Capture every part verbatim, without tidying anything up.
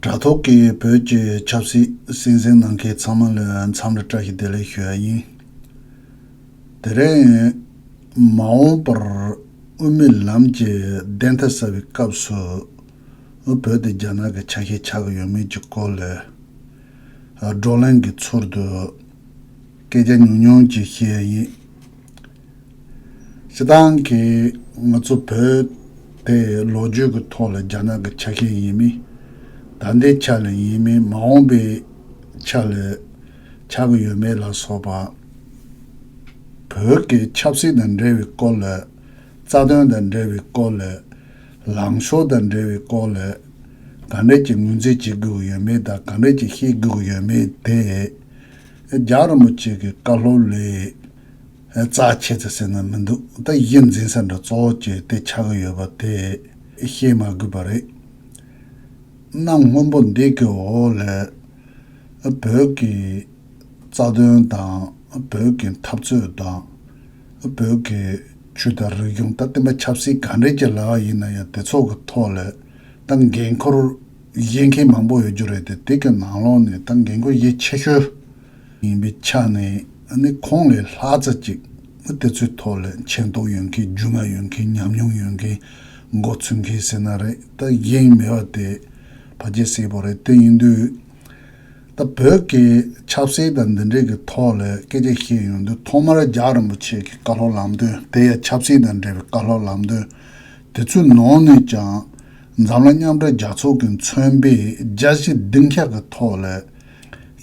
དྲ་ཐོག་གི་བོད་ཀྱི་ཆབ་སྲིད་གསན་གཟིགས་གནང་མཁན་ཚང་མ་ལ་འཚམས་འདྲི་བཀྲ་ཤིས་བདེ་ལེགས་ཞུ་ཡ་ཡིན། དེ་རིང་མ་འོངས་པར་དབུ་མའི་ལམ་གྱི་བདེན་མཐའ་གསལ་བའི་སྐབས་སུ་བོད་དེ་རྒྱ་ནག་གི་ཆ་ཤས་ཆགས་ཀྱི་ཡོད་མེད་ཀྱི་སྐོར་ལ་བགྲོ་གླེང་གི་ཚུལ་དུ་སྐད་ཆ་ཉུང་ཉུང་ཅིག་བཤད་ཡ་ཡིན། སྤྱིར་བཏང་གི་ང་ཚོ་བོད་དེ་ལོ་རྒྱུས་ཀྱི་ཐོག་ལ་རྒྱ་ནག་གི་ཆ་ཤས་ཡིན་མིན། ད་ལྟའི་ཆ་ལ་ཡིན་མིན། མ་འོངས་པའི་ཆ་ལ་ཆགས་ཀྱི་ཡོད་མེད་ལ་སོགས་པ། བོད་ཀྱི་ཆབ་སྲིད་དང་འབྲེལ་བའི་སྐོར་ལ། རྩ་དོན་དང་འབྲེལ་བའི་སྐོར་ལ། ལངས་ཕྱོགས་དང་འབྲེལ་བའི་སྐོར་ལ། ག་འདྲས་ཀྱི་ངོས་འཛིན་བྱེད་དགོས་ཀྱི་ཡོད་མེད་དང་། ག་འདྲས་ཀྱི་བཤད་དགོས་ཀྱི་ཡོད་མེད་དེ། རྒྱལ་བ་རིན་པོ་ཆེ་གི་བཀའ་སློབ་ལས་རྩ་ཆེ་ཙམ་ཟེར་ན་མི་འདུག་ད་གཞི་འཛིན་ས་འདྲ་གཙོ་བོ་བྱས་དེ་ཆགས་ཀྱི་ཡོད་པ་དེ་བཤད་མ་དགོས་པ་རེད། གནམ་སྔོན་པོ་འདི་གི་འོག་ལ་བོད་ཀྱི་རྩ་དོན་དང་། བོད་ཀྱི་འཐབ་རྩོད་དང་། བོད་ཀྱི་ཆོས་དང་རིག་གཞུང་། ད་བསྟན་པ་ཆབ་སྲིད་ག་འདྲས་ཀྱི་ལབ་པ་ཡིན་ན་ཡང་། དེ་ཚོ་གི་ཐོག་ལ་ད་འགན་ཁུར་བཞེས་མཁན་མང་པོ་ཡོད་རྒྱུ་རེད་དེ། དེ་གི་ནང་ལོགས་ནས་ད་འགན་ཁུར་བཞེས་ཆེ་ཤོས་ཡིན་པའི་ཆ་ནས། ཨ་ནི་ཁོང་ལས་ལྷག་ཙམ་ཅིག་དེ་ཚོའི་ཐོག་ལ་མཁྱེན་རྟོགས་ཡོད་མཁན། རྒྱུས་མངའ་ཡོད་མཁན། ཉམས་མྱོང་ཡོད་མཁན། མགོ་ཚོས་མཁན་ཟེར་ན་རེད། ད་གཞན་མེད་པ་དེ་ཕལ་ཆེར་གསལ་པོ་རེད། དེ་ཡིན་དུས་ད་བོད་ཀྱི་ཆབ་སྲིད་དང་འདི་འདྲའི་གི་ཐོག་ལ་སྐད་ཆ་བཤད་ཡོང་དུས། ཐོག་མར་རྒྱལ་བ་རིན་པོ་ཆེ་གི་བཀའ་སློབ་ལམ་སྟོན། དེ་ཡང་ཆབ་སྲིད་དང་འབྲེལ་བའི་བཀའ་སློབ་ལམ་སྟོན། དེ་ཚོའི་ནང་ནས་ཀྱང་འཛམ་གླིང་མཉམ་འབྲེལ་རྒྱལ་ཚོགས་ཀྱིས་མཚོན་པའི་རྒྱལ་སྤྱིའི་སྡིངས་ཆ་གི་ཐོག་ལ་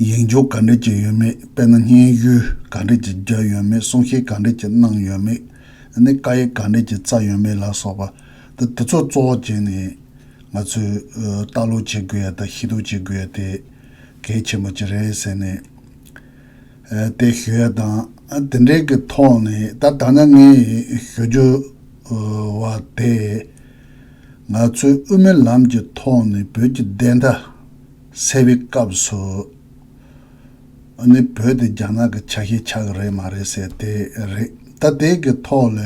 ཡིག་འཇོག་ག་འདྲ་ཅིག་ཡོད་མེད། དཔེར་ན་སྙན་ཞུ་ག་འདྲ་ཅིག་བརྒྱབ་ཡོད་མེད། གསུང་བཤད་ག་འདྲ་ཅིག་གནང་ཡོད་མེད། ཨ་ནི་བཀའ་ཡིག་ག་འདྲ་ཅིག་བསྩལ་ཡོད་མེད་ལ་སོགས་པ། ད་དེ་ཚོ་གཙོ་བོ་བྱས་ནས་ང་ཚོས་ཨ་ལྟ་ཀློག་བྱེད་དགོས་ཡ་དང་ཤེས་རྟོགས་བྱེད་དགོས་ཡ་དེ་གལ་ཆེན་པོ་ཅིག་རེད་ཟེར་ནས། ཨ་དེ་ཞུ་ཡ་དང་། ཨ་དེ་འདྲའི་གི་ཐོག་ནས་ད་ད་ནི་ངས་ཞུ་རྒྱུ་བ་དེ། ང་ཚོའི་དབུ་མའི་ལམ་གྱི་ཐོག་ནས་བོད་ཀྱི་བདེན་མཐའ་གསལ་བའི་སྐབས་སུ། ཨ་ནི་བོད་དེ་རྒྱ་ནག་གི་ཆ་ཤས་ཆགས་ཀྱི་རེད་མ་རེད་ཟེར་དེ་རེད། ད་དེ་གི་ཐོག་ལ་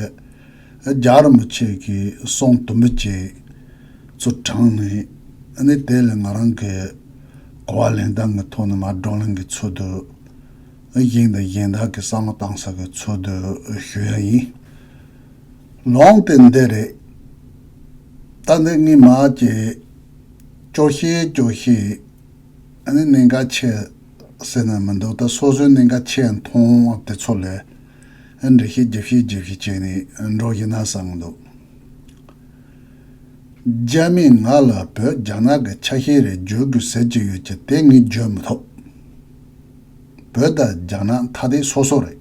རྒྱལ་བ་རིན་པོ་ཆེ་གི་གསུང་དུམ་བུ་གཅིག་ཚུར་དྲངས་ནས། ཨ་ནི་དེ་ལ་ང་རང་གི་གོ་བ་ལེན་སྟངས་ཀྱི་ཐོག་ནས་མར་བགྲོ་གླེང་གི་ཚུལ་དུ། གཞན་དང་གཞན་དག་གི་བསམ་བློ་བཏང་ས་གི་ཚུལ་དུ་ཞུ་ཡ་ཡིན། ལུང་དེ་འདི་རེད། ད་འདི་ངས་མར་གྱི་སྐྱོར་བཤད་སྐྱོར་བཤད། ཨ་ནི་གནད་འགག་ཆེ་ཟེར་ན་མི་འདུག་ད་སོ་སོའི་གནད་འགག་ཆེ་མཐོང་བ་དེ་ཚོ་ལ་འགྲེལ་བཤད་རྒྱབ་བཤད་རྒྱབ་བཤད་བྱས་ནས་འགྲོ་བཞིན་ན་བསམ་གི་འདུག་རྒྱ་མིས་ང་ལ་བོད་རྒྱ་ནག་གི་ཆ་ཤས་རེད་བརྗོད་དགོས་ཟེར་གྱི་ཡོད་ཀྱི། དེ་ངས་བརྗོད་མི་ཐུབ། བོད་དང་རྒྱ་ནག་ཐ་དད་སོ་སོ་རེད།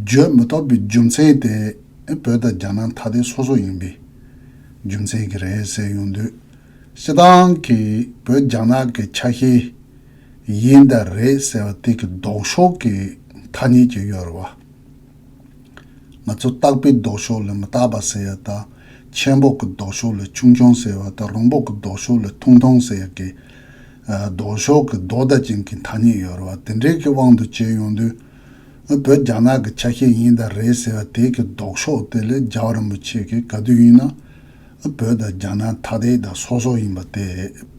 བརྗོད་མི་ཐུབ་པའི་རྒྱུ་མཚན་དེ་བོད་དང་རྒྱ་ནག་ཐ་དད་སོ་སོ་ཡིན་པའི་རྒྱུ་མཚན་གྱིས་རེད་ཟེར་ཡོང་དུས། སྤྱིར་བཏང་གི་བོད་རྒྱ་ནག་གི་ཆ་ཤས་ཡིན་དང་རེད་ཟེར་བ་དེ་གི་ལྡོག་ཕྱོགས་ཀྱི་ཐ་སྙད་ཅིག་ཡོད་རེད་བ། ང་ཚོ་རྟག་པའི་ལྡོག་ཕྱོགས་ལ་མི་རྟག་པ་ཟེར་ཡ་དང་། ཆེན་པོ་གི་ལྡོག་ཕྱོགས་ལ་ཆུང་ཆུང་ཟེར་བ་དང་། རིང་པོ་གི་ལྡོག་ཕྱོགས་ལ་ཐུང་ཐུང་ཟེར་ཡ་གི། ཨ་ལྡོག་ཕྱོགས་ཀྱི་ལྡོག་ཟླ་ཅན་གྱི་ཐ་སྙད་ཡོད་རེད་བ། དེ་འདྲའི་གི་དབང་དུ་བྱས་ཡོང་དུས། ཨ་བོད་རྒྱ་ནག་གི་ཆ་ཤས་ཡིན་དང་རེད་ཟེར་བ་དེ་གི་ལྡོག་ཕྱོགས་དེ་ལ་རྒྱལ་བ་རིན་པོ་ཆེ་གིས་ག་དུས་ཡིན་ན། ཨ་བོད་དང་རྒྱ་ནག་ཐ་དད་དང་སོ་སོ་ཡིན་པ་དེ་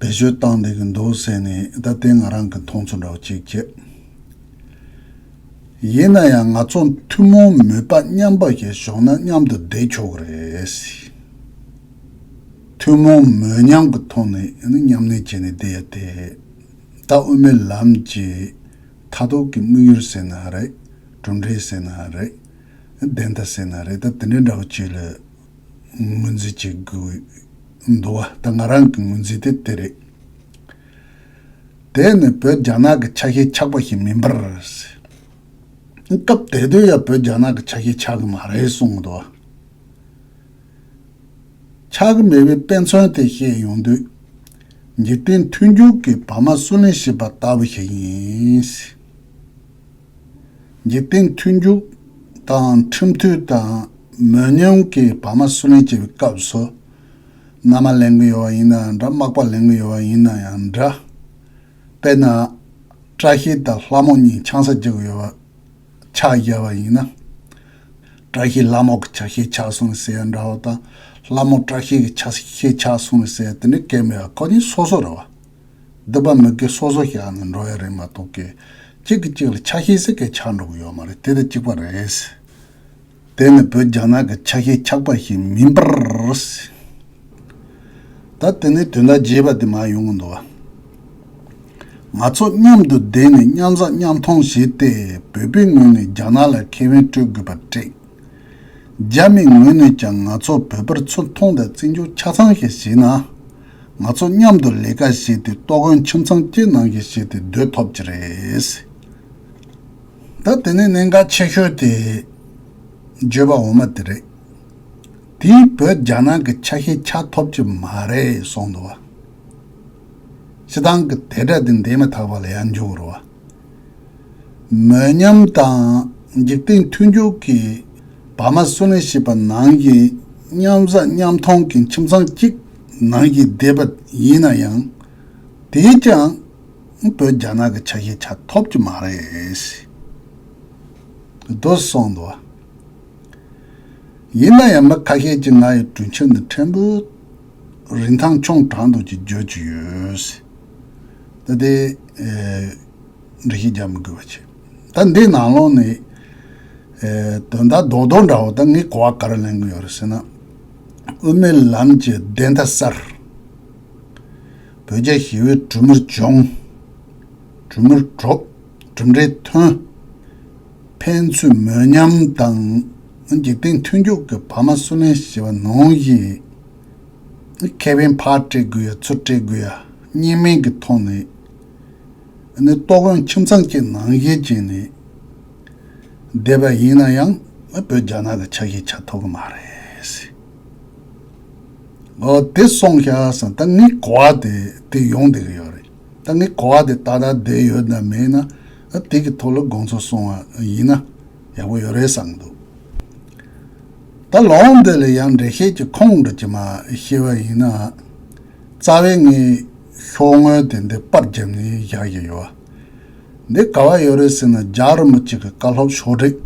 བེད་སྤྱོད་བཏང་བསྡད་ཀྱི་འདུག་ཟེར་ནས། ད་དེ་ང་རང་གི་མཐོང་ཚུལ་འདྲ་བོ་ཅིག་བྱས། ཡིན་ན་ཡང་ང་ཚོ་ཐུན་མོང་མོས་པ་མཉམ་པ་ཞིག་བྱུང་ན་མཉམ་དུ་བསྡད་ཆོག་གི་རེད། ཐུན་མོང་མོས་མཉམ་གྱི་ཐོག་ནས་མཉམ་གནས་བྱས་ནས་བསྡད་ཡ་དེ། ད་དབུ་མའི་ལམ་གྱི་མཐར་ཐུག་གི་དམིགས་ཡུལ་ཟེར་ན་རེད། གྲུབ་འབྲས་ཟེར་ན་རེད། བདེན་མཐའ་ཟེར་ན་རེད། ད་དེ་འདྲའི་འདྲ་བོ་ཅིག་ལ་ངོས་འཛིན་བྱེད་དགོས་འདུག་བ། ད་ང་རང་གི་ངོས་འཛིན་དེ་དེ་རེད། དེ་ནི་བོད་རྒྱ་ནག་གི་ཆ་ཤས་ཆགས་པ་ཞིག་མིན་པར། སྐབས་དེ་དུས་ཡང་བོད་རྒྱ་ནག་གི་ཆ་ཤས་ཆགས་ཀྱི་མ་རེད་གསུངས་འདུག་ཆགས་ཀྱི་མེད་པའི་དཔེ་མཚོན་དེ་བཤད་ཡོང་དུས། འཇིག་རྟེན་མཐུན་འཇུག་གིས་བར་མ་སུ་ལེན་བྱེད་པ་ལྟ་བུ་ཞིག་ཡིན། འཇིག་རྟེན་མཐུན་འཇུག་དང་ཁྲིམས་མཐུན་དང་མོས་མཉམ་གྱིས་བར་མ་སུ་ལེན་བྱེད་པའི་སྐབས་སུ། མནའ་མ་ལེན་གྱི་ཡོད་པ་ཡིན་ན་ཡང་འདྲ། མག་པ་ལེན་གྱི་ཡོད་པ་ཡིན་ན་ཡང་འདྲ། དཔེར་ན། བཀྲ་ཤིས་དང་ལྷ་མོ་གཉིས་ཆང་ས་རྒྱག་གི་ཡོད་པ་ཆ་བཞག་པ་ཡིན་ན། བཀྲ་ཤིས་ལྷ་མོ་གི་ཆ་ཤས་ཆགས་སོང་ཟེར་ཡ་འདྲ་བོ་དང་། ལྷ་མོ་བཀྲ་ཤིས་ཀྱི་ཆ་ཤས་ཆགས་སོང་ཟེར་དེ་འདྲ་སྐད་མེད་པ། ཁོ་གཉིས་སོ་སོ་རེད་བ། སྡིག་པ་མི་དགེ་སོ་སོ་བཤགས་ནས་འགྲོ་ཡ་རེད་མ་གཏོགས་ཀྱི་གཅིག་གིས་གཅིག་ལ་ཆ་ཤས་ཟེར་མཁན་ཆགས་འགྲོ་གི་ཡོད་མ་རེད། དེ་དང་གཅིག་པ་རེད། དེ་ནི་བོད་རྒྱ་ནག་གི་ཆ་ཤས་ཆགས་པ་ཞིག་མིན་པར། ད་དེ་ནས་དོན་དག་རྒྱས་པ་དེ་མར་ཡོང་གི་འདུག་བ། ང་ཚོ་མཉམ་དུ་བསྡད་ནས་མཉམ་བཟའ་མཉམ་འཐུང་བྱས་ཏེ། བོད་པའི་ངོས་ནས་རྒྱ་ནག་ལ་ཁེ་ཕན་སྤྲོད་དགོས་པ་སྤྲད། རྒྱ་མིའི་ངོས་ནས་ཀྱང་ང་ཚོ་བོད་པར་ཚུར་མཐོང་དང་བརྩི་འཇོག་ཆ་ཚང་ཞིག་བྱས་ན། ང་ཚོ་མཉམ་དུ་ལས་ཀ་བྱས་ཏེ། ལྟོ་གོས་ཁྱིམ་ཚང་གཅིག་ནང་བཞིན་བྱས་ཏེ་སྡོད་ཐུབ་ཀྱི་རེད། ད་དེ་ནས་གནད་འགག་ཆེ་ཤོས་དེ་བརྗོད་པ་འོ་མ་དེ་རེད། དེས་བོད་རྒྱ་ནག་གི་ཆ་ཤས་ཆགས་ཐུབ་ཀྱི་མ་རེད་གསུངས་འདུག་བ། སྤྱིར་བཏང་གི་དེ་འདྲ་དེ་འདས་མ་ཐག་པ་ལ་ཡང་འཇུག་རོགས། མོས་ཉམས་དང་འཇིག་རྟེན་མཐུན་འཇུག་གིས་བར་མ་བསོད་ནམས་ཞེས་པ་ནང་བཞིན་མཉམ་བཟའ་མཉམ་འཐུང་གི་ཁྱིམ་ཚང་གཅིག་ནང་བཞིན་བསྡད་པ་ཡིན་ན་ཡང་། དེས་ཀྱང་བོད་རྒྱ་ནག་གི་ཆ་ཤས་ཆགས་ཐུབ་ཀྱི་མ་རེད། འདུག་གསུངས་འདུག་བ། ཡིན་ན་ཡང་མི་ཁ་ཤས་ཀྱིས་ང་ཡི་གྲོས་འཆར་འདི་ཕྲན་བུ་རིན་ཐང་ཆུང་དྲགས་འདུག་ཅེས་བརྗོད་ཀྱི་ཡོད། ད་དེ་ཨེ་འགྲེལ་བཤད་རྒྱག་མི་དགོས་པ་བྱས། ད་འདི་ནང་ལོགས་ནས་ཨེ་དོན་དག་རྡོག་རྡོག་འདྲ་བོ། ད་ངས་གོ་བ་ག་རེ་ལེན་གྱི་ཡོད་རེད་ཟེར་ན། དབུ་མའི་ལམ་གྱི་བདེན་མཐའ་གསལ། བོད་རྒྱ་ཞི་བའི་གྲོས་མོལ་བྱུང་། གྲོས་མོལ་གྲུབ། གྲུབ་འབྲས་ཐོན། ཕན་ཚུན་མོས་ཉམས་དང་འཇིག་རྟེན་མཐུན་འཇུག་གི་བར་མ་བསོད་ནམས་ཞེས་པ་ནང་བཞིན་ཁེ་ཕན་ཕར་སྤྲད་དགོས་ཡ་ཚུར་སྤྲད་དགོས་ཡ་གཉིས་སྨན་གྱི་ཐོག་ནས། ཨ་ནི་ལྟོ་གོས་ཁྱིམ་ཚང་གཅིག་ནང་བཞིན་བྱས་ནས་བསྡད་པ་ཡིན་ན་ཡང་བོད་རྒྱ་ནག་གི་ཆ་ཤས་ཆགས་ཐུབ་ཀྱི་མ་རེད། འོ་དེ་སོང་ཤག་བསམ། ད་ངའི་གོ་བ་དེ་དེ་ཡོང་བསྡད་ཀྱི་ཡོད་རེད། ད་ངའི་གོ་བ་དེ་ཏག་ཏག་བསྡད་ཡོད་ན་མེད་ན། ཨ་དེ་གི་ཐོག་ལ་དགོངས་ཚུལ་གསུང་བ་ཡིན་ན་ཡག་པོ་ཡོད་རེད་བསམ་གྱི་འདུག་ད་ལོ་འདི་ལ་ཡང་འགྲེལ་བཤད་ཀྱི་ཁུངས་འདྲ་ཅིག་མར་བཤད་པ་ཡིན་ན། རྩ་བའི་ངའི་ཤོག་ངོས་དེ་འདི་པར་བརྒྱབ་ནས་བཞག་བཞག་ཡོད། འདི་ག་བ་ཡོད་རེད་ཟེར་ན། རྒྱལ་བ་རིན་པོ་ཆེ་གི་བཀའ་སློབ་ཕྱོགས་སྒྲིག་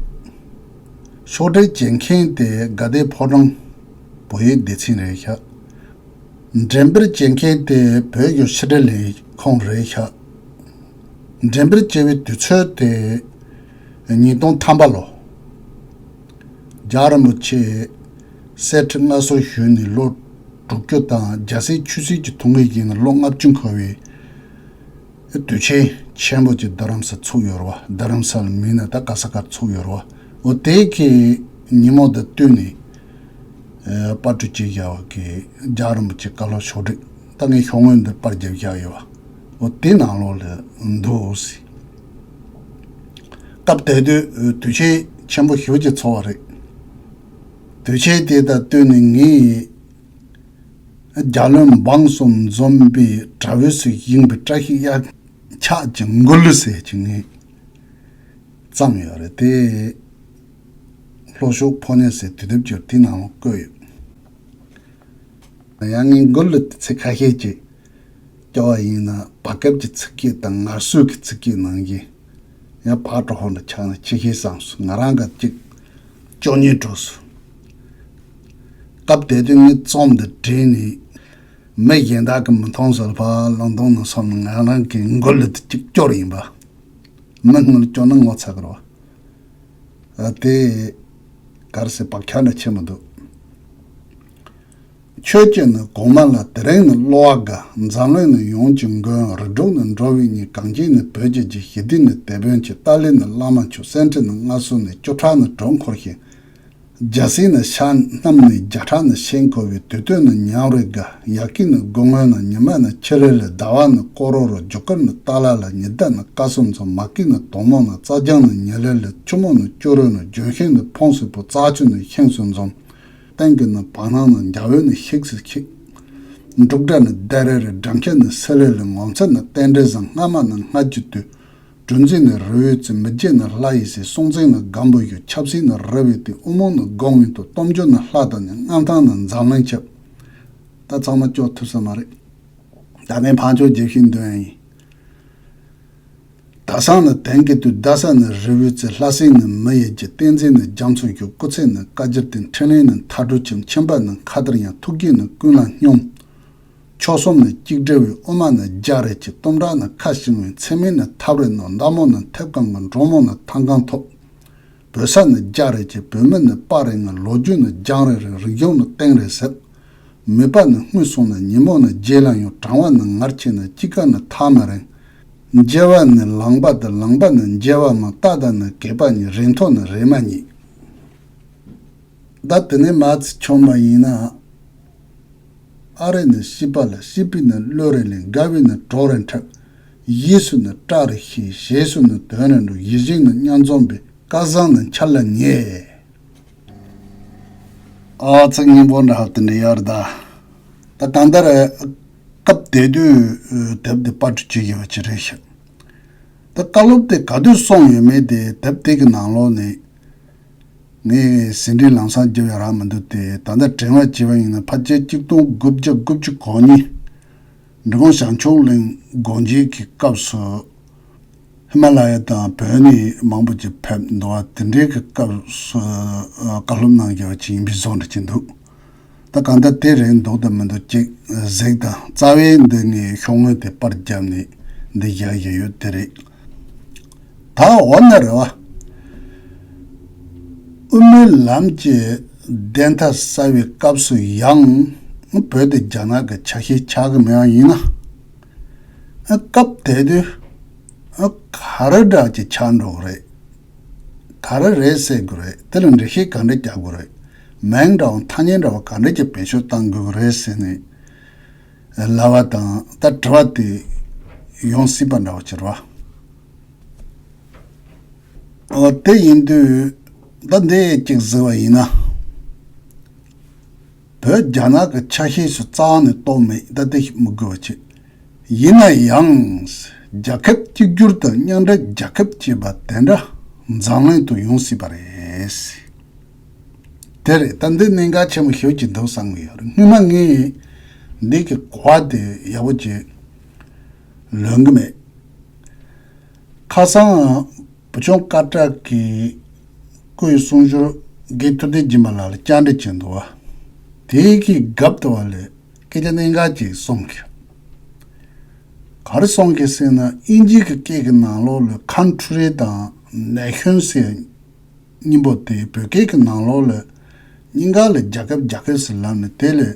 ཕྱོགས་སྒྲིག་བྱེད་མཁན་དེ་དགའ་ལྡན་ཕོ་བྲང་བོད་ཡིག་སྡེ་ཚན་རེད་ཤག་འགྲེམས་སྤེལ་བྱེད་མཁན་དེ་བོད་ཀྱི་ཕྱི་དྲིལ་ལས་ཁུངས་རེད་ཤག་འགྲེམས་སྤེལ་བྱས་པའི་དུས་ཚོད་དེ་ཉིས་སྟོང་ཐམ་པ་ལོ། རྒྱལ་བ་རིན་པོ་ཆེ་གསེར་ཁྲི་མངའ་གསོལ་ཞུས་ནས་ལོ་དྲུག་ཅུ་དང་། རྒྱལ་སྲས་ཆོས་སྲིད་ཀྱི་ཐུན་དབུས་བཞེས་ནས་ལོ་ལྔ་བཅུ་འཁོར་བའི་དུས་ཆེན་ཆེན་པོ་ཅིག་རྡ་རམ་ས་ཚུགས་ཡོད་རེད་བ། རྡ་རམ་ས་ལ་མིན་ན་ད་ག་ས་གར་ཚུགས་ཡོད་རེད་བ། འོ་དེ་གི་ཉིན་མོ་དང་བསྟུན་ནས་ཨ་པར་སྐྲུན་བྱས་བཞག་པ་གི་རྒྱལ་བ་རིན་པོ་ཆེ་བཀའ་སློབ་ཕྱོགས་སྒྲིག་ད་ངས་ཤོག་ངོས་འདིར་པར་བརྒྱབ་བཞག་ཡོད་བ། འོ་དེ་ནང་ལོགས་ལ་འདུག་ཟེར། སྐབས་དེ་དུས་དུས་ཆེན་ཆེན་པོ་ཞེ་པོ་ཅིག་ཚོགས་པ་རེད། དུས་ཆེན་དེ་དང་བསྟུན་ནས་ངས་རྒྱལ་བློན་འབངས་གསུམ་འཛོམས་པའི་གྲྭ་བའི་སུ་བཞེངས་པའི་བཀྲ་ཤིས་གཡང་ཆགས་ཀྱི་མགུར་གླུ་ཟེར་གྱི་ངས་བརྩམས་ཡོད་རེད་དེ། ལྷོ་ཕྱོགས་ཕོ་ཉ་ཟེར་དུས་དེབ་ཀྱི་དེ་ནང་ལ་བཀོད་ཡོད། ཡང་ངས་མགུར་གླུ་དེ་ཚིག་ཁ་ཤས་ཅིག་སྐྱོར་བ་ཡིན་ན། བར་སྐབས་ཀྱི་ཚིག་སྐད་དང་ངལ་གསོའི་གི་ཚིག་སྐད་ནང་བཞིན་ཡང་ཕར་འགྲོ་ཧོར་འདྲ་ཆགས་ན་ཆེ་ཤེས་བསམ་སོང་། ང་རང་ག་ཅིག་སྐྱོ་ཉེས་འགྲོ་སོང་། སྐབས་དེ་དུས་ངས་རྩོམ་འདི་བྲིས་ནས་མི་གཞན་དག་གིས་མི་མཐོང་ཟེར་ཕར་ལོན་ཏོང་ནང་སོང་ནས་ང་རང་གི་མགུར་གླུ་དེ་གཅིག་སྐྱོར་ཡིན་པ། མི་སྔོན་སྐྱོར་ན་ངོ་ཚ་གི་རེད་བ། ཨ་དེ་ག་རེ་ཟེར། བག་ཆགས་འདྲ་ཆེ་མི་འདུག་ཆོས་ཀྱི་ནི་གོང་མ་ལ། དེ་རིང་ནི་གློ་བ་དགའ། འཛམ་གླིང་ནི་ཡོངས་ཀྱི་མགོན། རིགས་དྲུག་ནི་འགྲོ་བའི་གཉེན། གངས་ཅན་ནི་བོད་ཀྱི་རྗེ། ཞི་བདེ་ནི་དེད་དཔོན་ཆེ། ཏཱ་ལའི་ནི་བླ་མ་མཆོག་སེང་ཁྲི་ནི་མངའ་གསོལ་ནས། སྐྱོབ་ཁྲ་ནི་གྲོགས་འཁོར་ཞིང་། རྒྱལ་སྲིད་ནི་ཕྱག་བསྣམས་ནས། རྒྱལ་ཁྲག་ནི་ཤིང་ཁོལ་བའི། དུས་སྟོན་ནི་ཉམས་རེ་དགའ། ཡར་སྐྱིད་ནི་སྒོ་སྔོན་ན། ཉི་མ་ནི་ཆི་རེ་ལེ། ཟླ་བ་ནི་ཀོ་རོ་རོ། རྒྱུ་སྐར་ནི་ཏཱ་ལ་ལ། ཉི་ཟླ་ནི་སྐར་གསུམ་འཛོམས། མ་སྐྱིད་ནི་དོག་མོ་ན། རྩྭ་ལྗང་ནི་ཉི་ལེ་ལེ། ཆུ་མོ་ནི་ཅོ་རོ་ནི། ལྗོན་ཤིང་ནི་ཕུངས་སུ་བུ། རྩྭ་ཆུ་ནི་ཤིང་སུ་འཛོམས། སྟེང་གི་ནི་བར་སྣང་ན། འཇའ་འོད་ནི་ཤིག་སི་ཁྱིག་འབྲུག་སྒྲ་ནི་ལྡེ་རེ་རེ། སྦྲང་ཆར་ནི་སི་ལེ་ལེ། ངོ་མཚར་ནི་རྟེན་འབྲེལ་བཟང་། སྔ་མ་ནི་སྔ་རྒྱུ་དུས། གྲུ་འཛིན་ནི་རི་བོའི་རྩེ། མི་བརྗེད་ནི་ལྷ་ཡི་སྲས། སྲོང་བཙན་ནི་སྒམ་པོ་བཞུགས། ཆབ་སྲིད་ནི་རི་བོའི་གཏིང་། དབུ་མོ་ནི་སྒང་བའི་ཐོག་སྟོབས་འབྱོར་ནི་ལྷ་དང་ནི། མངའ་ཐང་ནི་འཛམ་གླིང་ཁྱབ། ད་ཚང་མ་སྐྱོར་ཐུབ་ས་མ་རེད། ད་ངས་ཕར་ཕྱོགས་རྒྱས་བཤད་འདོན་ཡ་ཡིན། ཟླ་བཟང་ནི་དོན་གྱི་དུས། ཟླ་ས་ནི་རི་བོའི་རྩེ། ལྷ་སྲིན་ནི་མི་ཡི་རྒྱུ། བསྟན་འཛིན་ནི་རྒྱ་མཚོའི་ཁྱུ། སྐུ་ཚེ་ནི་བཀའ་རྒྱར་བསྟན། འཕྲིན་ལས་ནི་མཐའ་གྲོལ་ཁྱིམ། ཁྱིམ་པ་ནི་མཁའ་ལྟར་ཡངས། ཐུགས་བསྐྱེད་ནི་ཀུན་ལ་སྙོམས། མཆོག་གསུམ་ནི་གཅིག་སྒྲིལ་བའི། དབུ་མ་ནི་རྒྱ་རས་ཆེ། གཏུམ་དྲག་ནི་ཁ་བྱིང་བའི། མཚན་མོ་ནི་ཐབས་རིལ་ནོར། མདའ་མོ་ནི་མཐེབ་གང་གི། འབྲོང་མོ་ནི་ཐང་གང་ཐོབ། བོད་ས་ནི་རྒྱ་རས་ཆེ། བོད་མོ་ནི་སྤ་རས་ངན། ལོ་རྒྱུས་ནི་རྒྱང་རིང་རིང་། རིག་གཞུང་ནི་སྟེང་རས་ཟབ། མོས་པ་ནི་སྔོན་སོང་ན། ཉིན་མོ་ནི་རྗེས་ལ་ཡོང་། གྲང་བ་ནི་ངར་ཆེ་ན། དཔྱིད་ཀ་ནི་ཐག་མི་རིང་། མཇལ་བ་ནི་ལངས་པ་དང་། ལངས་པ་ནི་མཇལ་བ་མང་། རྟ་དང་ནི་གད་པ་ཉེ། རེ་མཐོང་ནི་རེ་མ་ཉེ། ད་དེ་ནས་མར་ཙམ་མཆོངས་པ་ཡིན་ན། ཨ་རས་ནི་ཤི་པ་ལ། ཤི་པི་ནི་བློ་རེ་ལེན། དགའ་བི་ནི་གྲོགས་རེ་འཁྲབ། ཡིས་སུ་ནི་སྐྲ་རེ་ཤེས། ཞེས་སུ་ནི་དོན་རེ་འགྲུབ། ཡིད་བཞིན་ནི་མཉམ་འཛོམས་པའི། སྐལ་བཟང་ནི་འཆར་ལ་ཉེ། ཨ་ཚ་སྙིང་པོ་འདྲ་ཧབ་དེ་འདྲ་ཡོད་རེད་ད། ད་གང་ལྟར་སྐབས་དེ་དུས་དེབ་དེ་པར་སྐྲུན་བྱེད་ཡོད་པ་ཅིག་རེད་ཤག་ད་བཀའ་སློབ་དེ་ག་དུས་གསུངས་ཡོད་མེད་དེ་དེབ་དེ་གི་ནང་ལོགས་ནས་ངས་ཟིན་བྲིས་ལམ་སང་རྒྱབ་ཡ་རག་མི་འདུག་སྟེ། ད་ལྟ་དྲན་པ་བྱས་པ་ཡིན་ན་ཕལ་ཆེར་གཅིག་སྟོང་དགུ་བརྒྱ་དགུ་བཅུ་གོ་གཉིས། འབྲི་གུང་བྱང་ཆུབ་གླིང་སྒོ་འབྱེད་ཀྱི་སྐབས་སུ་ཧི་མ་ལ་ཡ་དང་བོད་ནས་མང་པོ་ཅིག་ཕེབས་འདུག་པ། དེ་འདྲའི་གི་སྐབས་སུ་བཀའ་སློབ་གནང་རྒྱུ་ཅིག་ཡིན་པའི་བཟོ་འདྲ་ཅིག་འདུག་ད་གང་ལྟར་དེ་རེད་འདུག་དང་མི་འདུག་ཅིག་གཟིགས་དང་། རྩ་བའི་འདི་ངས་ཤོག་ངོས་དེ་པར་བརྒྱབ་ནས་འདི་བཞག་བཞག་ཡོད་དེ་རེད། ད་འོ་ན་རེད་བ། དབུ་མའི་ལམ་གྱི་བདེན་མཐའ་གསལ་བའི་སྐབས་སུ་ཡང་བོད་དེ་རྒྱ་ནག་གི་ཆ་ཤས་ཆགས་ཀྱི་མེད་པ་ཡིན་ན། སྐབས་དེ་དུས་ག་རེ་འདྲ་ཅིག་ཆགས་འགྲོ་གི་རེད། ག་རེ་རེད་ཟེར་དགོས་རེད། དེ་ལ་འགྲེལ་བཤད་ག་འདྲ་རྒྱག་དགོས་རེད། མིང་འདྲ་བ་ཐ་སྙད་འདྲ་བ་ག་འདྲ་ཅིག་བེད་སྤྱོད་གཏང་དགོས་ཀྱི་རེད་ཟེར་ནས་ལབ་པ་དང་། ད་དྲི་བ་དེ་ཡོང་སྲིད་པ་འདྲ་བ་ཅིག་རེད་བ། འོ་དེ་ཡིན་དུས་ད་འདི་ཅིག་གཟིགས་པ་ཡིན་ན། བོད་རྒྱ་ནག་གི་ཆ་ཤས་སུ་རྩ་བ་ནས་རྟོགས་མེད། ད་དེ་མི་དགོས་པ་བྱེད། ཡིན་ན་ཡང་རྒྱལ་ཁབ་གཅིག་གྱུར་དང་མཉམ་འབྲེལ་རྒྱལ་ཁབ་ཅེས་པ་དེ་འདྲ་འཛམ་གླིང་དུ་ཡོང་སྲིད་པ་རེད། དེ་རེད། ད་འདི་གནད་འགག་ཆེན་པོ་ཞེ་པོ་ཅིག་འདུག་བསམ་གྱི་ཡོད་རེད། སྔོན་མ་ངས་འདི་གི་གོ་བ་དེ་ཡག་པོ་ཅིག་ལོན་གྱི་མེད། ཁ་སང་བུ་ཆུང་སྐད་གྲགས་ཀྱི་སྐུའི་གསུང་སྒྱུར་དགེ་ཐུབ་བསྟན་སྦྱིན་པ་ལགས་ལ་བཅར་འདྲི་བྱས་འདུག་བ། དེའི་གི་རྒྱབ་ཏུ་བ་ལས་སྐད་ཆ་གནད་འགག་ཅིག་གསུངས་ཀྱི། ག་རེ་གསུངས་ཀྱི་ཟེར་ན། དབྱིན་ཇིའི་གི་སྐད་ཀྱི་ནང་ལོགས་ལ་ཁན་ཊི་རི་དང་ནེ་ཤོན་ཟེར་གཉིས་པོ་དེ་བོད་སྐད་ཀྱི་ནང་ལོགས་ལ་གཉིས་ཀ་ལ་རྒྱལ་ཁབ་རྒྱལ་ཁབ་ཟེར་ལབ་ནས་དེ་ལས་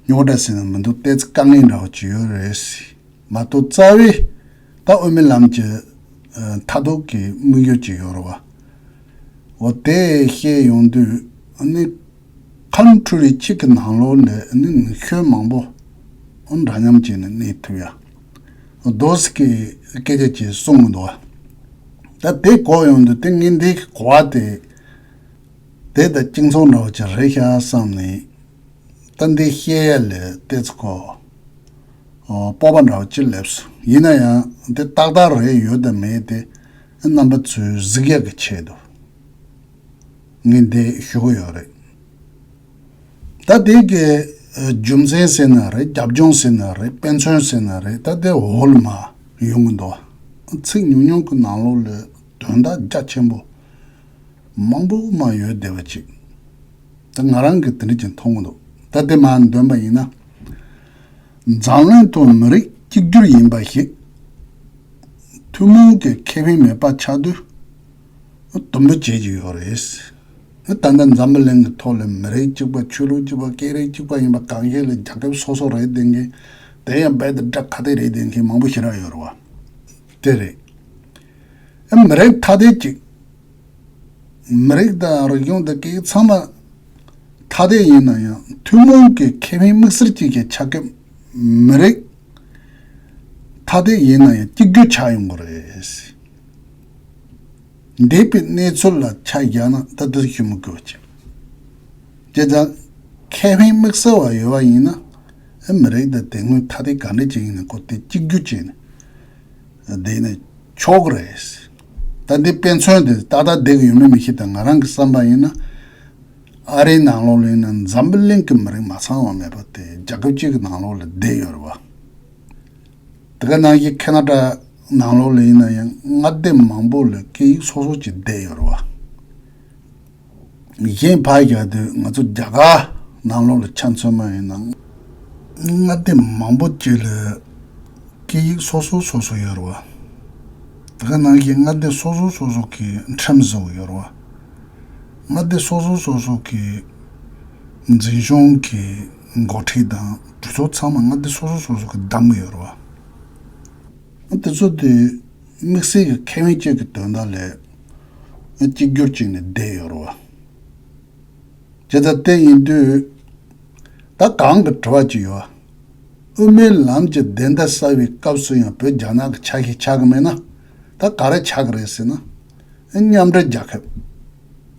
རྙོག་དྲ་ཟེར་ན་མི་འདུག་ཏོག་ཙམ་དཀའ་ངལ་འདྲ་བོ་ཅིག་ཡོད་རེད་ཟེར། མ་གཏོགས་རྩ་བའི་ད་དབུ་མའི་ལམ་གྱི་ཨ་མཐར་ཐུག་གི་དམིགས་ཡུལ་ཅིག་ཡོད་རེད་བ། འོ་དེ་བཤད་ཡོང་དུས་ཨ་ནི་ཁན་ཊི་རི་གཅིག་གི་ནང་ལོགས་ལ་ཨ་ནི་ནེ་ཤོན་མང་པོ་འདྲ་མཉམ་བྱས་ནས་གནས་ཐུབ་ཡ། རྡོ་སི་ཀི་སྐད་ཆ་ཅིག་གསུངས་མི་འདུག་བ། ད་དེ་གོ་ཡོང་དུས་དེ་ངས་འདི་གི་གོ་བ་དེ་དེ་ད་གཅིག་མཚུངས་འདྲ་བོ་ཅིག་རེད་ཤག་བསམ་ནས། ད་འདི་བཤད་ཡ་ལས་ཏོག་ཙམ་ཁོ་ཨོ་སྤོབས་པ་འདྲ་བོ་ཅིག་སླེབས་སོང་། ཡིན་ན་ཡང་འདི་ཏག་ཏག་རེད་ཡོད་དམ་མེད་དེ་རྣམ་པ་ཚོས་གཟིགས་ཡ་གི་ཆེད་དུ་ངས་འདི་ཞུ་གི་ཡོད་རེད། ད་དེ་གི་ཨ་རྒྱུ་མཚན་ཟེར་ན་རེད། རྒྱབ་ལྗོངས་ཟེར་ན་རེད། དཔེ་མཚོན་ཟེར་ན་རེད། ད་དེ་འོག་ལ་མར་ཡོང་གི་འདུག་ཚིག་ཉུང་ཉུང་གི་ནང་ལོགས་ལ་དོན་དག་རྒྱ་ཆེན་པོ་མང་པོ་མར་ཡོད་བསྡད་པ་ཅིག་ད་ང་རང་གིས་དེ་འདྲ་ཅིག་མཐོང་གི་འདུག་ད་དེ་མར་འདོན་པ་ཡིན་ན། འཛམ་གླིང་ཐོག་མི་རིགས་གཅིག་གྱུར་ཡིན་པ་ཞིག་ཐུན་མོང་གི་ཁེ་ཕན་མེད་པ་ཆགས་དུས་དུམ་བུ་བྱེད་ཀྱི་ཡོད་རེད། ད་ལྟ་འཛམ་བུ་གླིང་གི་ཐོག་ལ་མི་རིགས་གཅིག་པ། ཆོས་ལུགས་གཅིག་པ། སྐད་རིགས་གཅིག་པ་ཡིན་པ་གང་ཞིག་ལ་རྒྱལ་ཁབ་སོ་སོ་རེད་བསྡད་མཁན། དེ་ཡང་རྦད་དེ་དགྲ་ཁ་གཏད་རེད་བསྡད་མཁན་མང་པོ་ཞེ་དྲག་ཡོད་རེད་བ། དེ་རེད། ཨ་མི་རིགས་ཐ་དད་ཅིག་མི་རིགས་དང་རིག་གཞུང་དང་སྐད་ཡིག་ཚང་མ་ཐ་དད་ཡིན་ན་ཡང་ཐུན་མོང་གི་ཁེ་ཕན་དམིགས་བསལ་ཅིག་གི་ཆ་ཁྱབ་མི་རིགས་ཐ་དད་ཡིན་ན་ཡང་གཅིག་གྱུར་ཆགས་ཡོང་གི་རེད། འདས་པའི་གནས་ཚུལ་ལ་ཆ་བཞག་ན་ད་དེ་ཞུ་མི་དགོས་ཀྱི། བྱས་ཙང་ཁེ་ཕན་དམིགས་བསལ་བ་ཡོད་པ་ཡིན་ན་ཨ་མི་རིགས་དང་དེ་སྔོན་ཐ་དད་ག་འདྲ་ཅིག་ཡིན་ན་ཁོ་དེ་གཅིག་གྱུར་བྱས་ནས་བསྡད་ན་ཆོག་གི་རེད། ད་འདི་དཔེ་མཚོན་དེ་ཏག་ཏག་བསྡད་ཀྱི་ཡོད་མེད་མི་ཤེས། ད་ང་རང་གི་བསམ་པ་ཡིན་ན་ཨ་རིའི་ནང་ལོགས་ལ་ཡིན་ན་འཛམ་བུ་གླིང་གི་མི་རིགས་མ་ཚང་བ་མེད་པ་དེ་རྒྱལ་ཁབ་གཅིག་གི་ནང་ལོགས་ལ་བསྡད་ཡོད་རེད་བ། དེ་ག་ནང་བཞིན་ཁེ་ན་ཌ་ ནང་ལོགས་ལ་ཡིན་ན་ཡང་མངའ་སྡེ་མང་པོ་ལ་སྐད་ཡིག་སོ་སོ་ཅིག་བསྡད་ཡོད་རེད་བ། གཞན་ཕར་བཞག་དུས་ང་ཚོ་རྒྱ་གར་ནང་ལོགས་ལ་ཆ་མཚོན་པ་ཡིན་ན། མངའ་སྡེ་མང་པོ་ཅིག་ལ་སྐད་ཡིག་སོ་སོ་སོ་སོ་ཡོད་རེད་བ། དེ་ག་ནང་བཞིན་མངའ་སྡེ་སོ་སོ་སོ་སོ་གི་ཁྲིམས་བཟོ་གི་ཡོད་རེད་བ། མངའ་སྡེ་སོ་སོ་སོ་སོ་གི་འཛིན་སྐྱོང་གི་འགོ་ཁྲིད་དང་གྲོས་ཚོགས་ཚང་མ་མངའ་སྡེ་སོ་སོ་སོ་སོ་གི་བདམས་གི་ཡོད་རེད་བ། དེ་ཚོ་དེ་དམིགས་བསལ་གྱི་ཁེ་ཕན་གཅིག་གི་དོན་དག་ལས་གཅིག་གྱུར་གཅིག་ནས་བསྡད་ཡོད་རེད་བ། བྱས་ཙང་དེ་ཡིན་དུས། ད་གང་གི་དྲི་བ་ཅིག་ཡོད། དབུ་མའི་ལམ་གྱི་བདེན་མཐའ་གསལ་བའི་སྐབས་སུ་ཡང་བོད་རྒྱ་ནག་གི་ཆ་ཤས་ཆགས་ཀྱི་མེད་ན། ད་ག་རེ་ཆགས་ཀྱི་རེད་ཟེར་ན། མཉམ་འབྲེལ་རྒྱལ་ཁབ།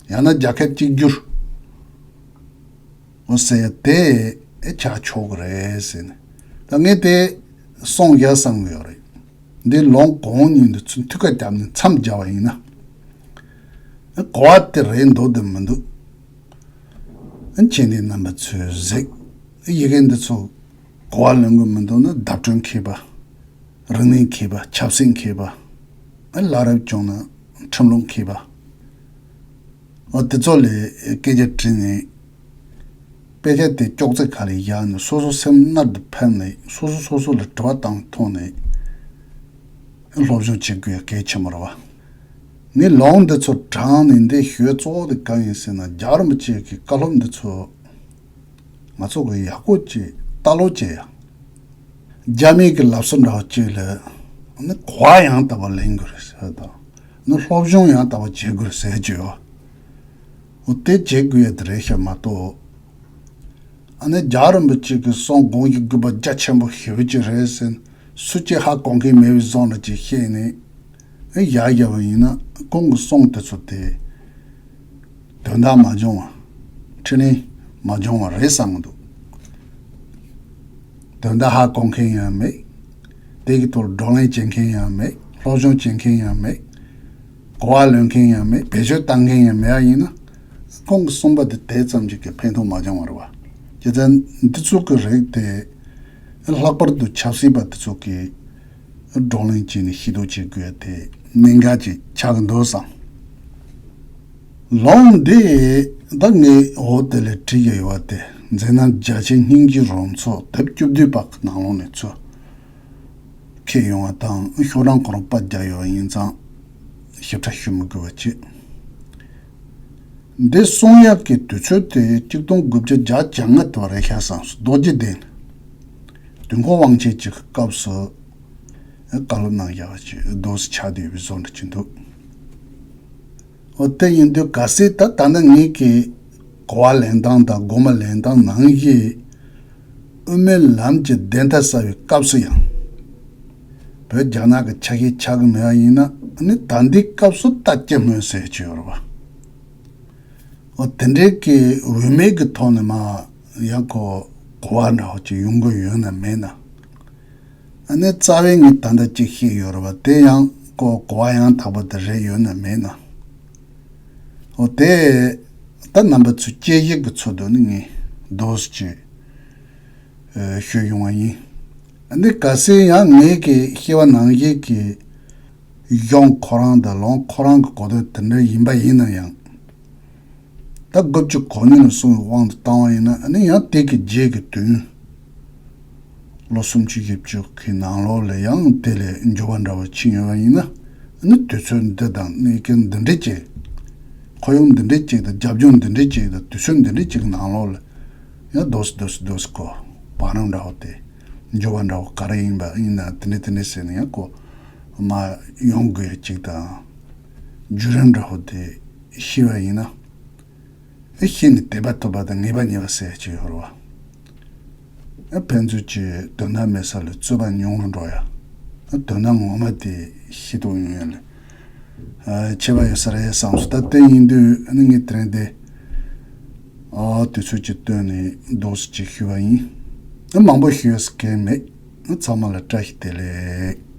ཡང་ན་རྒྱལ་ཁབ་གཅིག་གྱུར། འོ་ཟེར་ཡ་དེ་ཆགས་ཆོག་གི་རེད་ཟེར་ནས། ད་ངས་དེ་གསུང་རྒྱག་བསམ་གི་ཡོད་རེད། འདི་ལུང་གོང་ཉིན་དུ་ཚུན་ཐུགས་ཁ་བརྒྱབ་ནས་མཚམས་སྦྱར་བ་ཡིན་ན། གོ་བ་དེ་རེད་འདུག་དེ་མི་འདུག་ཁྱེད་འདི་རྣམ་པ་ཚོས་གཟིགས། ཡི་གེ་འདི་ཚོ་གོ་བ་ལོན་གི་མི་འདུག་ན་བརྡ་སྤྲོད་མཁས་པ། རིག་གནས་མཁས་པ། ཆབ་སྲིད་མཁས་པ། བླ་རབས་བྱུང་ན་ཁྲིམས་ལུགས་མཁས་པ། འོ་དེ་ཚོ་ལས་སྐད་ཆ་དྲིས་ནས། དཔེ་ཆ་དེ་ཅོག་ཙེ་ཁ་ལ་བཞག་ནས་སོ་སོ་སེམས་རྣལ་དུ་ཕབ་ནས་སོ་སོ་སོ་སོ་ལ་དྲི་བ་བཏང་ཐོག་ནས་སློབ་སྦྱོང་བྱེད་དགོས་ཡ་གལ་ཆེན་པོ་རེད་བ། ངས་ལུང་འདི་ཚོ་དྲངས་ནས་འདི་ཞུ་གཙོ་བོ་དེ་གང་ཡིན་ཟེར་ན། རྒྱལ་བ་རིན་པོ་ཆེ་གི་བཀའ་སློབ་འདི་ཚོ་ང་ཚོ་གི་ཡག་པོ་ཅིག་ལྟ་ཀློག་བྱེད་ཡ། རྒྱ་མི་གི་ལབ་སྲོལ་འདྲ་བ་ཅིག་ལ་ནི་གོ་བ་ཡང་དག་པ་ལེན་དགོས་རེད་ཟེར་དང་། ནི་སློབ་སྦྱོང་ཡང་དག་པ་བྱེད་དགོས་རེད་ཟེར་གྱི་ཡོད། འོ་དེ་བྱེད་དགོས་ཡ་དེ་རེད་ཤག་མ་གཏོགས། ཨ་ནི་རྒྱལ་བ་རིན་པོ་ཆེ་གི་གསུང་དགོངས་ཀྱི་དགོས་པ་རྒྱ་ཆེན་པོ་ཞེ་པོ་ཅིག་རེད་ཟེར་ནས་སུ་གཅིག་ཧ་གོ་མཁན་མེད་པའི་བཟོ་འདྲ་ཅིག་བཤད་ནས་ཨེ་བཞག་བཞག་པ་ཡིན་ན། ཁོང་གི་གསུང་དེ་ཚོ་དེ་དོན་དག་མ་བྱུང་བ། འཕྲིན་ལས་མ་བྱུང་བ་རེད་བསམ་གི་འདུག་དོན་དག་ཧ་གོ་མཁན་ཡང་མེད། དེ་གི་ཐོག་བགྲོ་གླེང་བྱེད་མཁན་ཡང་མེད། སློབ་སྦྱོང་བྱེད་མཁན་ཡང་མེད། གོ་བ་ལོན་མཁན་ཡང་མེད། བེད་སྤྱོད་བཏང་མཁན་ཡང་མེད་པ་ཡིན་ན། ཁོང་གི་གསུངས་པ་དེ་དེ་ཙམ་ཅིག་གི་ཕན་ཐོགས་མ་བྱུང་བ་རེད་བ། བྱས་ཙང་འདི་ཚོ་གི་རིགས་དེ་ལྷག་པར་དུ་ཆབ་སྲིད་པ་དེ་ཚོ་གིས་བགྲོ་གླེང་བྱས་ནས་ཤེས་རྟོགས་བྱེད་དགོས་ཡ་དེ་གནད་འགག་ཅིག་ཆགས་ཀྱི་འདུག་བསམ། ལུང་འདི་ད་ངས་འོ་དེ་ལས་བྲིས་ཡ་ཡོད་པ་དེ། མཛད་རྣམ་རྒྱ་ཆེན་སྙིང་རྗེའི་རོལ་མཚོ་དེབ་བཅུ་བདུན་པ་གི་ནང་ལོགས་ནས་ཚུར་ཁྱེར་ཡོང་བ་དང་། ཤོག་གྲངས་ཁོ་རང་པར་རྒྱག་ཡོད་པ་ཡིན་ཙང་ཞིབ་ཕྲ་ཞུ་མི་དགོས་པ་བྱས། འདི་གསུང་ཡག་གི་དུས་ཚོད་དེ་གཅིག་སྟོང་དགུ་བརྒྱ་བརྒྱད་ཅུ་གྱ་ལྔ་དེ་བ་རེད་ཤག་བསམ་སོང་། རྡོ་རྗེ་གདན་དུས་འཁོར་དབང་ཆེན་གཅིག་གི་སྐབས་སུ་བཀའ་སློབ་གནང་ཡག་ཅིག་འདུག་སེ་ཆགས་བསྡད་ཡོད་པའི་བཟོ་འདྲ་ཅིག་འདུག་འོ་དེ་ཡིན་དུས་གལ་སྲིད་ད་ད་ནི་ངེད་ཀྱི་གོ་བ་ལེན་སྟངས་དང་དགོངས་པ་ལེན་སྟངས་ནང་བཞིན་དབུ་མའི་ལམ་གྱི་བདེན་མཐའ་གསལ་བའི་སྐབས་སུ་ཡང་བོད་རྒྱ་ནག་གི་ཆ་ཤས་ཆགས་ཀྱི་མེད་པ་ཡིན་ན། ཨ་ནི་ད་ལྟའི་སྐབས་སུ་ལྟ་ཅི་སྨོས་ཟེར་གྱི་ཡོད་རེད་བ། འོ་དེ་འདྲའི་གི་འོས་མེད་ཀྱི་ཐོག་ནས་མ་ཡང་ཁོ་གོ་བ་འདྲ་བོ་ཅིག་ཡོང་གི་ཡོད་ན་མེད་ན། ཨ་ནི་རྩ་བའི་ངས་ད་ལྟ་གཅིག་བཤད་ཡོད་རེད་བ། དེ་ཡང་ཁོ་གོ་བ་ཡང་དག་པ་དེ་རེད་ཡོད་ན་མེད་ན། འོ་དེ་ད་རྣམ་པ་ཚོས་དཔྱད་ཞིབ་ཀྱི་ཚུལ་དུ་ནི་ངས་འདུག་སེ་ཅིག་ཞུས་ཡོང་བ་ཡིན། ཨ་ནི་གལ་སྲིད་ཡང་ངེད་ཀྱི་ཤེས་པ་ནང་བཞིན་གྱི་གཞུང་ཁོ་རང་དང་ལུང་ཁོ་རང་གི་གོ་དོན་དེ་འདྲ་ཡིན་པ་ཡིན་ན་ཡང་། ད་དགུ་བཅུ་གོ་གཉིས་ལ་གསུངས་པའི་དབང་དུ་བཏང་བ་ཡིན་ན། ཨ་ནི་ཡང་དེ་གི་རྗེས་ཀྱི་དུས་ཡུན་ལོ་སུམ་ཅུ་བཞི་བཅུ་གི་ནང་ལོགས་ལ་ཡང་དེ་ལས་འགྱུར་བ་འདྲ་བོ་ཕྱིན་ཡོད་པ་ཡིན་ན། ཨ་ནི་དུས་ཚོད་འདི་དང་གནས་སྐབས་འདི་འདྲ་ཅིག་ཁོར་ཡུག་འདི་འདྲ་ཅིག་དང་རྒྱབ་ལྗོངས་འདི་འདྲ་ཅིག་དང་དུས་ཚོད་འདི་འདྲ་ཅིག་གི་ནང་ལོགས་ལ་ཡང་འདུག་སེ་འདུག་སེ་འདུག་སེ་ཁོ་བར་སྣང་འདྲ་བོ་དེ་འགྱུར་བ་འདྲ་བོ་ག་རེ་ཡིན་པ་ཡིན་ན། དེ་འདྲ་དེ་འདྲ་ཟེར་ནས་ཡང་ཁོ་མར་ཡོང་དགོས་ཡ་ཅིག་དང་བརྒྱུད་རིམ་འདྲ་བོ་དེ་ཤེས་པ་ཡིན་ན། ཨེ་ཤེས་ནས་དད་པ་ཐོབ་པ་དང་ངེས་པ་རྙེད་པ་ཟེར་ཡ་ཅིག་ཡོད་རེད་བ། ཨེ་ཕན་ཚུན་གྱི་དོན་དག་མེད་ས་ལ་རྩོད་པ་ཉུང་རུ་འགྲོ་ཡ། ཨེ་དོན་དག་ངོ་མ་དེ་ཤེས་རྟོགས་ཡོང་ཡ་ལ་ཨེ་ཁྱད་པར་ཡོད་ས་རེད་བསམ་སོང་། ད་དེ་ཡིན་དུས་ཨ་ནི་ངས་དེ་རིང་དེ་ཨ་དུས་ཚོད་ཅིག་བཏོན་ནས་འདུག་སེ་ཅིག་ཞུས་པ་ཡིན། ཨེ་མང་པོ་ཞུ་ཡ་ཟེར་མཁན་མེད། ཨེ་ཚང་མ་ལ་བཀྲ་ཤིས་བདེ་ལེགས།